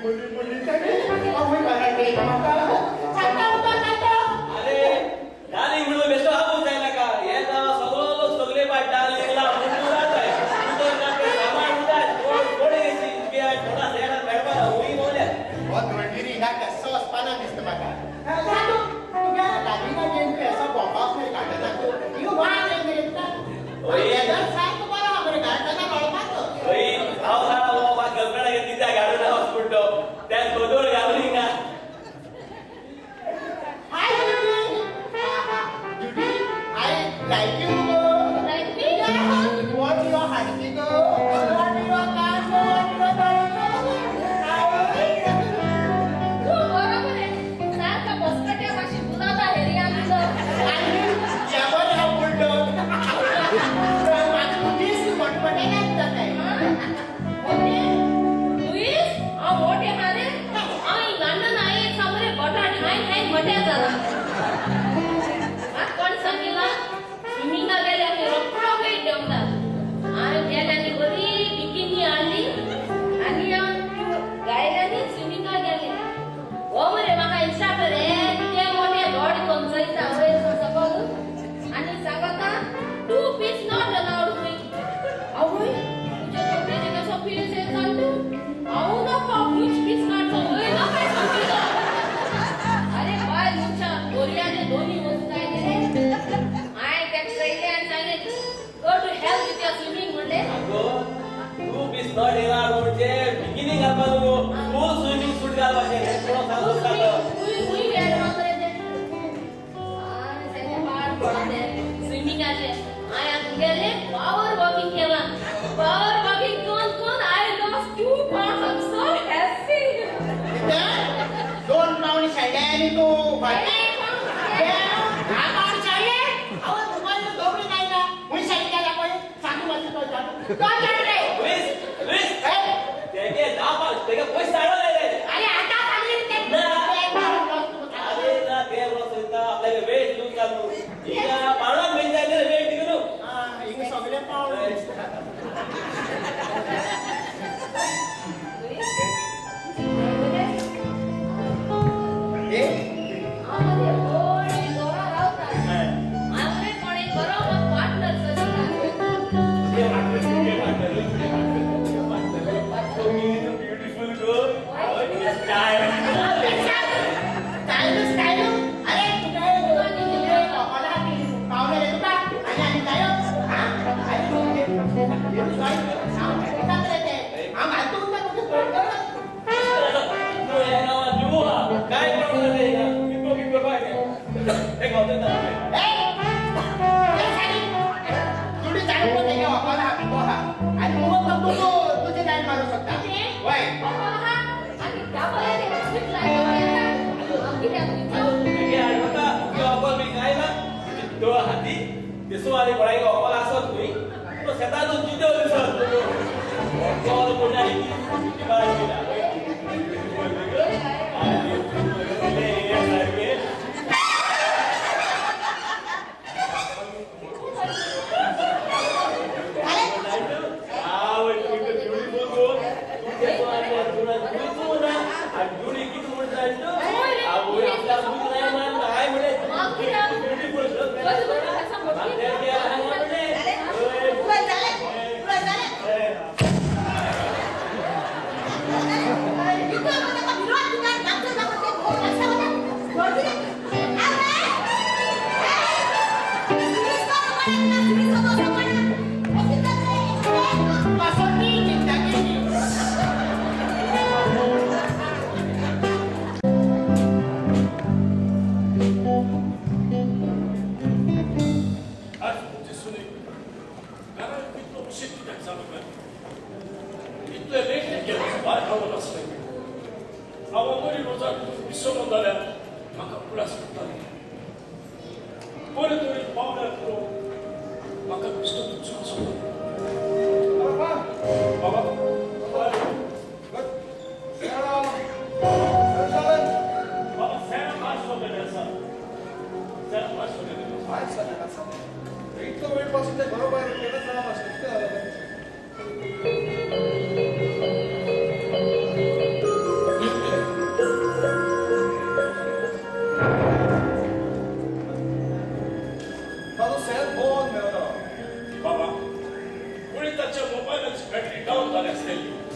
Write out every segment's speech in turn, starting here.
मुली मुली अरे डार्लिंग म्हणून बेश्टो हाबून जाय नाका हे नांव सगळो लोक सगळे पाट डार्लिंग ला म्हणून जाताय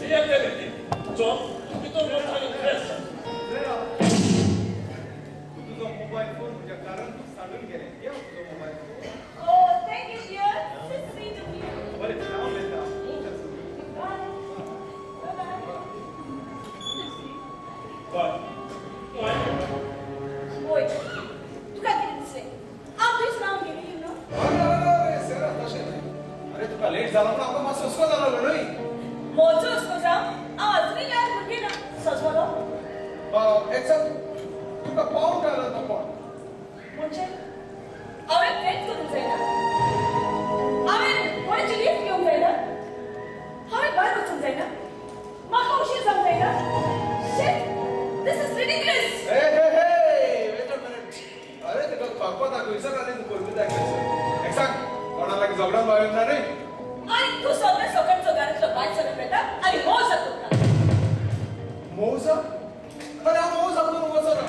येतले चल तूं भितर वच आनी फ्रेश जा. तुजो मोबायल फोन तुज्या कारण तूं सांडून गेलें. घे तुजो mobile phone. Oh, thank you, dear. So sweet of you. बरें, हांव वयता. Bye. Bye-bye. Bye. होय, तुका कितें दिसलें? हांव थंयच रावन गेलें, you know. अरे अरे अरे सेरा, तशें न्हय. अरे तुका लेट जाला म्हणून आमकां मातसो हुस्को जालो न्हय. म्हजो हुस्को जावं, हांव अजुनूय ल्हान भुरगें ना. सजवलो एक सांग, तुका पावंक आयलो तो कोण? म्हणजे हांवें फ्रेंड्स करूंक जायना, हांवें कोणाची लिफ्ट घेवंक जायना, हांवें भायर वचूंक जायना, म्हाका उशीर जावंक जायना. Shit! This is ridiculous! Hey, hey, hey! Wait a minute. अरे तुका खरपत खंयसर आनी तूं करपी जाय खंयसर. एक सांग, कोणा लागीं झगडोन भायर ना न्हय. आनी तूं सगळें सकाळचो घरांतलो भायर सरत येता आनी मौज जाता. मौज? अरे हांव मौज करूंक वचना.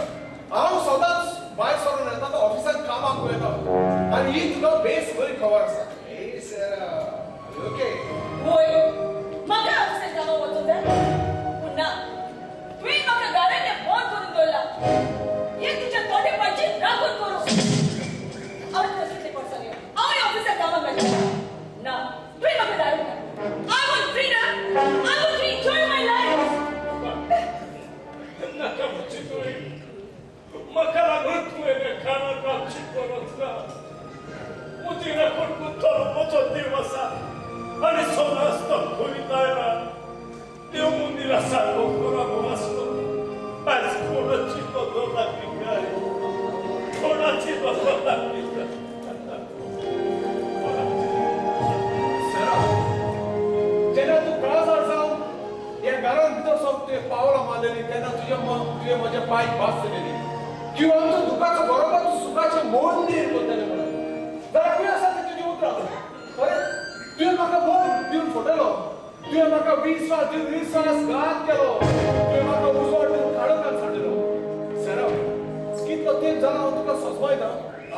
हांव सदांच भायर सरून येता तो ऑफिसांत कामाक वयता आनी ही तुका बेस बरी खबर आसा. हे सेरा, ओके. होय, म्हाका ऑफिसांत कामाक वचूंक जाय, पूण ना, तुवें म्हाका घरांत बंद करून दवरला. एक तुज्या तोंडे पांयची रागून करूं. हांवें कसलें पडसलें, हांव ऑफिसांत कामाक वयता ना, तुवें म्हाका धाडूंक ना. I want freedom. I want to enjoy my life. नाका म्हणची तुवें म्हाका लागून तुवें घरांत रावची गरज ना. म्हजी राखण थोडो म्हजो देव आसा आनी सदांच तो खंय जायना. देव मंदिरा सारको घराबो आसलो. आयज कोणाची नदर लागली काय, कोणाची नदर लागली काय. सेरा, जेन्ना तूं काळजार जावन ह्या घरांत भितर सरून तुवें पावलां मारलेलीं तेन्ना तुवें म्हज्या पांयक भास दिलेली किंवा आमचो दुखाचो बरोबर तूं सुखाचें मंदीर करतलें म्हणून. जाल्यार खंय आसा ती तुजी उतरां? अरे तुवें म्हाका मोग दिवन फटयलो, तुवें म्हाका विस्वास दिवन विस्वासघात केलो, तुवें म्हाका उजवाड दिवन काळोखांत सांडलो. सेरा, कितलो तेंप जाला हांव तुका सजवयता.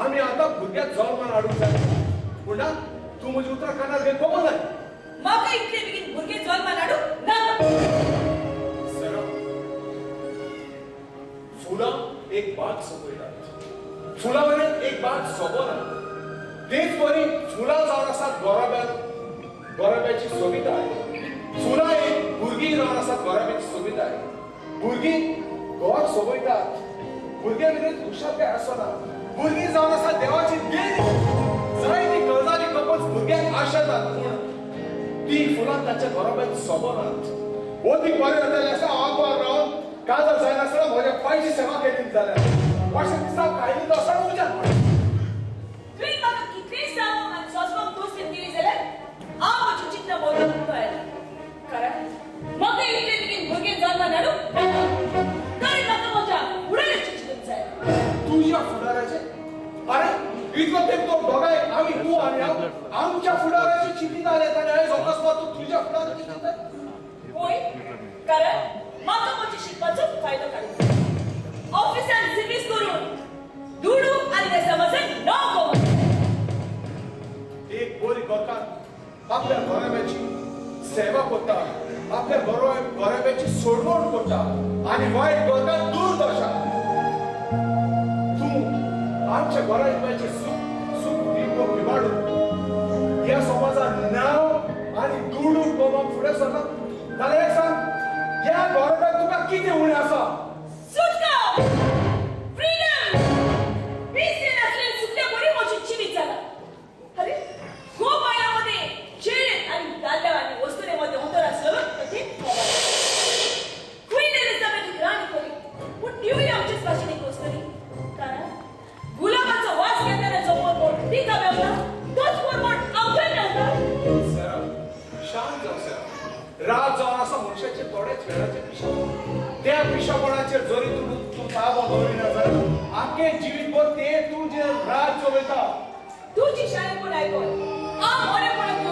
आमी आतां भुरग्याक जल्मान हाडूंक जाय, पूण ना, तूं म्हजी उतरां कानार घेवन खबर जाय. म्हाका इतले बेगीन भुरगें जल्मान हाडूंक नाका. सेरा, फुलां एक बाग सोबयतात, फुलां वयल्यान एक बाग सोबना. तेच परी फुलां जावन आसात गोराब्यान, गोराब्याची सोबिताय. फुलां एक भुरगीं जावन आसात गोराब्याची सोबिताय. भुरगीं घोवाक सोबयतात, भुरग्यां भितर खुशालकाय आसना. भुरगीं जावन आसात देवाची देण. जायती गजाली कपच भुरग्यांक आशा जात, पूण ती फुलां ताच्या गोराब्याक सोबनात. ओदी बरें जातालें आसता हांव रावन काजार जायनासतना म्हज्या पांयची सेवा केली जाल्यार अशें दिसा कायली तो आसा उज्यान. तुवें म्हाका कितलेंय सांगूंक आनी सोंसपाक दोस्तीन केली जाल्यार हांव म्हजी चिंतना बदलूंक तयार. कारण म्हाका इतले बेगीन भुरगें जल्मान हाडूंक नाका. कारण म्हाका म्हज्या फुडाराचें चिंतूंक जाय. तुज्या फुडाराचें? अरे इतलो तेंप तो दोगांय आमी, तूं आनी हांव आमच्या फुडाराचें चिंतिताले आनी आयज अकस्मात तूं तुज्या फुडाराचें चिंतता? होय, कारण म्हाका म्हज्या शिकपाचो फायदो काडूंक जाय. ऑफिसांत सर्वीस करून दुडू आनी त्या समाजान नांव कमोवंक जाय. एक बरी घरकार आपल्या घराब्याची सेवा करता, आपल्या घराब्याची सोडवण करता आनी वायट घरकार दुर्दशा. तूं आमच्या घराब्याचे सुख सुख इबाडून ह्या समाजान नांव आनी दुडू कमोवंक फुडें सरला जाल्यार एक सांग, ह्या घराब्याक तुका कितें उणें आसा? सुटका, फ्रीडम, 20 नासलें सुटल्या बरी म्हजी जिवीत जाला. अरे घोव बायलां मदें चेडे आनी दादल्या आनी वस्तुरे मदें अंतर आसलो तें खबर. क्वीन एलिझाबेथ एक राणी खरी, पूण तिवूय आमचेच भाशेन एक वस्तुरी. कारण गुलाबाचो वास घेतना जो परमळ तिका मेवता तोच परमळ आमकांय मेवता. सेरा, शांत जाव सेरा. रात जावन आसा मनशाचे थोडेच वेळाचें पिशें. त्या पिशेपणाचेर जरी तूं ताबो दवरिना जाल्यार आख्खें जिवीतभर तें तूं जें रात चलयता. तुजी शाणेपण आयकून हांव बरेपणाक